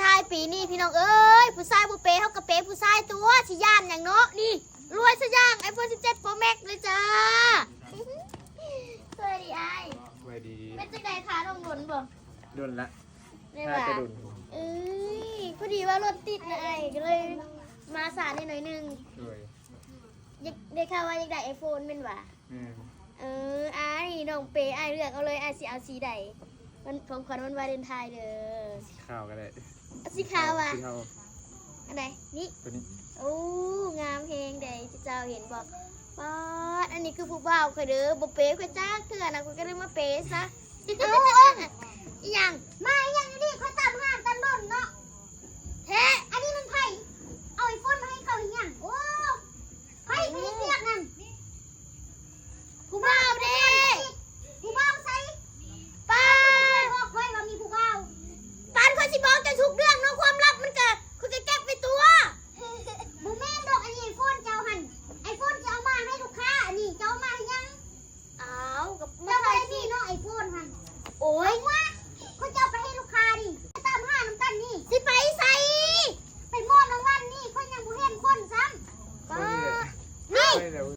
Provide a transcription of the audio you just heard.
ທ້າຍປີນີ້ພີ່ນ້ອງເອີຍ ຜູ້ຊາຍບໍ່ເປເຮົາກໍເປຜູ້ຊາຍຕົວະ ຊິຢ້ານຫຍັງເນາະ. ນີ້ລວຍຊະຢ່າງ iPhone ສິບເຈັດ Pro Max ເລີຍຈ້າ. ສະບາຍດີອ້າຍ. ສະບາຍດີ. ເປັນຈັ່ງໃດ ຖ້ານ້ອງດົນບໍ່? ດົນລະ ແມ່ນວ່າ ຖ້າແຕ່ດົນ. ເອີຍ ພໍດີວ່າລົດຕິດນະອ້າຍ ກໍເລີຍມາຊ້ານິດໜ້ອຍໜຶ່ງ. ໂດຍ. ຢາກ ໄດ້ຂ່າວວ່າຢາກໄດ້ iPhone ແມ່ນຫວາ? ແມ່ນ. ເອີ ອ້າຍ ນ້ອງເປອ້າຍເລືອກເອົາເລີຍ ອ້າຍຊິເອົາສີໃດ? ວັນ ຂອງຂວັນວັນວາເລນທາຍເດີ. ສີຂາວກໍໄດ້. ເອົາສີຂາວຫວາ? ສີຂາວ. ອັນໃດ? ນີ້. ໂຕນີ້. ໂອ້ ງາມແຮງໃດ ເຈົ້າເຫັນບໍ່? ປາດ ອັນນີ້ຄືຜູ້ບ່າວຂ້ອຍເດີ ບໍ່ເປຂ້ອຍຈັກເທື່ອນະ ຂ້ອຍກໍເລີຍມາເປຊະ. ເອົ້າ ອີຫຍັງ? ມາອີ